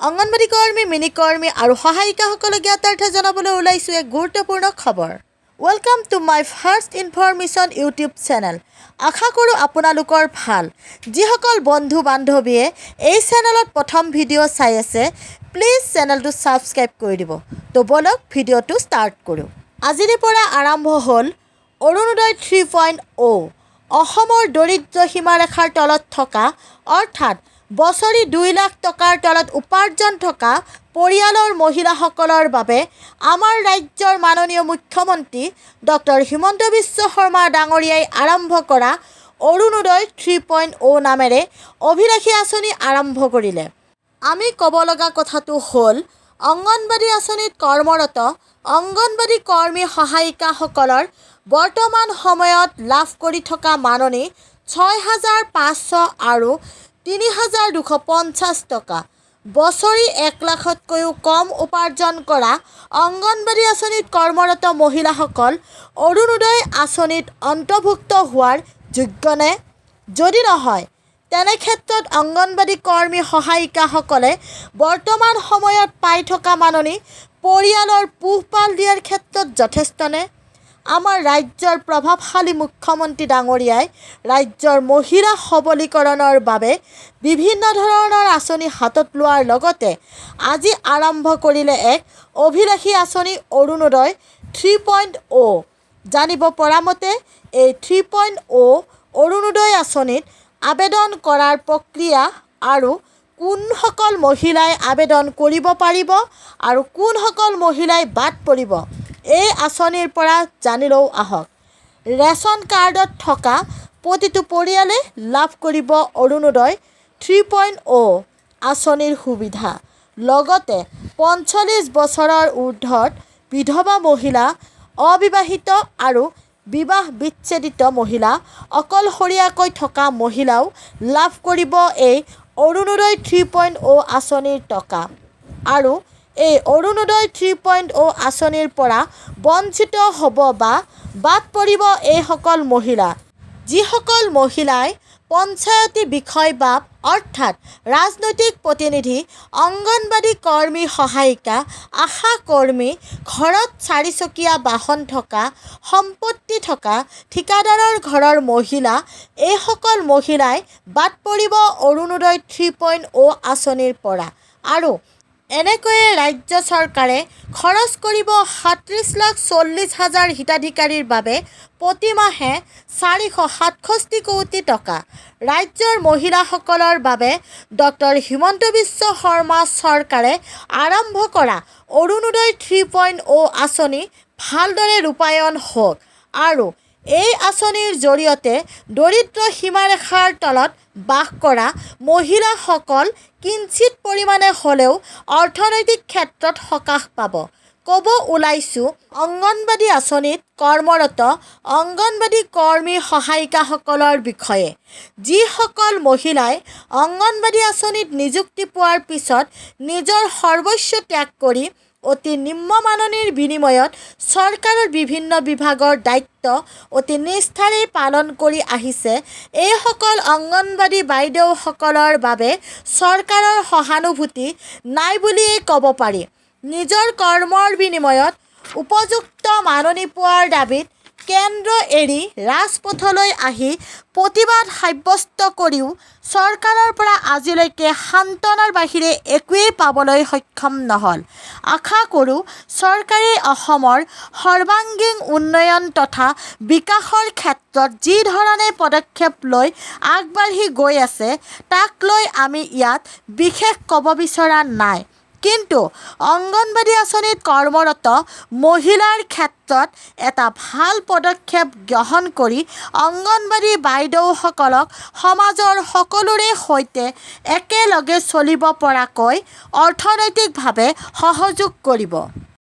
অংগনবাড়ী কৰ্মী, মিনি কৰ্মী আৰু সহায়িকাসকলক জ্ঞাতাৰ্থে জনাবলৈ ওলাইছোঁ এক গুৰুত্বপূৰ্ণ খবৰ। Welcome to my First Information YouTube channel। আশা কৰোঁ আপোনালোকৰ ভাল। যিসকল বন্ধু বান্ধৱীয়ে এই চেনেলত প্ৰথম ভিডিঅ' চাই আছে, প্লিজ চেনেলটো ছাবস্ক্ৰাইব কৰি দিব। তো ব'লক, ভিডিঅ'টো ষ্টাৰ্ট কৰোঁ। আজিৰে পৰা আৰম্ভ হ'ল অৰুণোদয় 3.0। অসমৰ দৰিদ্ৰ সীমাৰেখাৰ তলত থকা, অৰ্থাৎ বছৰি 2 লাখ টকাৰ তলত উপাৰ্জন থকা পৰিয়ালৰ মহিলাসকলৰ বাবে আমাৰ ৰাজ্যৰ মাননীয় মুখ্যমন্ত্ৰী ডক্টৰ হিমন্ত বিশ্ব শৰ্মা ডাঙৰীয়াই আৰম্ভ কৰা অৰুণোদয় 3.0 নামেৰে অভিলাষী আঁচনি আৰম্ভ কৰিলে। আমি ক'ব লগা কথাটো হ'ল, অংগনবাড়ী আঁচনিত কৰ্মৰত অংগনবাড়ী কৰ্মী সহায়িকাসকলৰ বৰ্তমান সময়ত লাভ কৰি থকা মাননি 6500 আৰু 3250 টকা। বছৰি 1 লাখতকৈও কম উপাৰ্জন কৰা অংগনবাড়ী আঁচনিত কৰ্মৰত মহিলাসকল অৰুণোদয় আঁচনিত অন্তৰ্ভুক্ত হোৱাৰ যোগ্যনে? যদি নহয়, তেনে ক্ষেত্ৰত অংগনবাড়ী কৰ্মী সহায়িকাসকলে বৰ্তমান সময়ত পাই থকা মাননি পৰিয়ালৰ পোহপাল দিয়াৰ ক্ষেত্ৰত যথেষ্টনে? আমাৰ ৰাজ্যৰ প্ৰভাৱশালী মুখ্যমন্ত্ৰী ডাঙৰীয়াই ৰাজ্যৰ মহিলা সবলীকৰণৰ বাবে বিভিন্ন ধৰণৰ আঁচনি হাতত লোৱাৰ লগতে আজি আৰম্ভ কৰিলে এক অভিলাষী আঁচনি অৰুণোদয় 3.0। জানিব পৰা মতে, এই 3.0 অৰুণোদয় আঁচনিত আবেদন কৰাৰ প্ৰক্ৰিয়া আৰু কোনসকল মহিলাই আবেদন কৰিব পাৰিব আৰু কোনসকল মহিলাই বাদ পৰিব এই আঁচনিৰ পৰা, জানি লওঁ আহক। ৰেচন কাৰ্ডত থকা প্ৰতিটো পৰিয়ালে লাভ কৰিব অৰুণোদয় 3.0 আঁচনিৰ সুবিধা। লগতে 45 বছৰৰ ঊৰ্ধত বিধৱা মহিলা, অবিবাহিত আৰু বিবাহ বিচ্ছেদিত মহিলা, অকলশৰীয়াকৈ থকা মহিলাও লাভ কৰিব এই অৰুণোদয় 3.0 আঁচনিৰ টকা। আৰু এই অৰুণোদয় 3.0 আঁচনিৰ পৰা বঞ্চিত হ'ব বা বাদ পৰিব এইসকল মহিলা, যিসকল মহিলাই পঞ্চায়তী বিষয়বাব অৰ্থাৎ ৰাজনৈতিক প্ৰতিনিধি, অংগনবাড়ী কৰ্মী সহায়িকা, আশা কৰ্মী, ঘৰত চাৰিচকীয়া বাহন থকা, সম্পত্তি থকা, ঠিকাদাৰৰ ঘৰৰ মহিলা, এইসকল মহিলাই বাদ পৰিব অৰুণোদয় 3.0 আঁচনিৰ পৰা। আৰু এনেকৈয়ে ৰাজ্য চৰকাৰে খৰচ কৰিব 37 লাখ 40 হাজাৰ হিতাধিকাৰীৰ বাবে প্ৰতিমাহে 467 কোটি টকা। ৰাজ্যৰ মহিলাসকলৰ বাবে ডক্টৰ হিমন্ত বিশ্ব শৰ্মা চৰকাৰে আৰম্ভ কৰা অৰুণোদয় 3.0 আঁচনি ভালদৰে ৰূপায়ণ হওক আৰু এই আঁচনিৰ জৰিয়তে দৰিদ্ৰ সীমাৰেখাৰ তলত বাস কৰা মহিলাসকল কিঞ্চিত পৰিমাণে হ'লেও অৰ্থনৈতিক ক্ষেত্ৰত সকাহ পাব। ক'ব ওলাইছোঁ অংগনবাড়ী আঁচনিত কৰ্মৰত অংগনবাড়ী কৰ্মী সহায়িকাসকলৰ বিষয়ে। যিসকল মহিলাই অংগনবাড়ী আঁচনিত নিযুক্তি পোৱাৰ পিছত নিজৰ সৰ্বস্ব ত্যাগ কৰি অতি নিম্নমাননিৰ বিনিময়ত চৰকাৰৰ বিভিন্ন বিভাগৰ দায়িত্ব অতি নিষ্ঠাৰে পালন কৰি আহিছে, এইসকল অংগনবাড়ী বাইদেউসকলৰ বাবে চৰকাৰৰ সহানুভূতি নাই বুলিয়েই ক'ব পাৰি। নিজৰ কৰ্মৰ বিনিময়ত উপযুক্ত মাননি পোৱাৰ দাবীত কেন্দ্ৰ এৰি ৰাজপথলৈ আহি প্ৰতিবাদ সাব্যস্ত কৰিও চৰকাৰৰ পৰা আজিলৈকে সান্তনাৰ বাহিৰে একোৱেই পাবলৈ সক্ষম নহ'ল। আশা কৰোঁ চৰকাৰে অসমৰ সৰ্বাংগীন উন্নয়ন তথা বিকাশৰ ক্ষেত্ৰত যি ধৰণে পদক্ষেপ লৈ আগবাঢ়ি গৈ আছে, তাক লৈ আমি ইয়াত বিশেষ ক'ব বিচৰা নাই। কিন্তু অংগনবাড়ী আঁচনিত কৰ্মৰত মহিলাৰ ক্ষেত্ৰত এটা ভাল পদক্ষেপ গ্ৰহণ কৰি অংগনবাড়ী বাইদেউসকলক সমাজৰ সকলোৰে সৈতে একেলগে চলিব পৰাকৈ অৰ্থনৈতিকভাৱে সহযোগ কৰিব।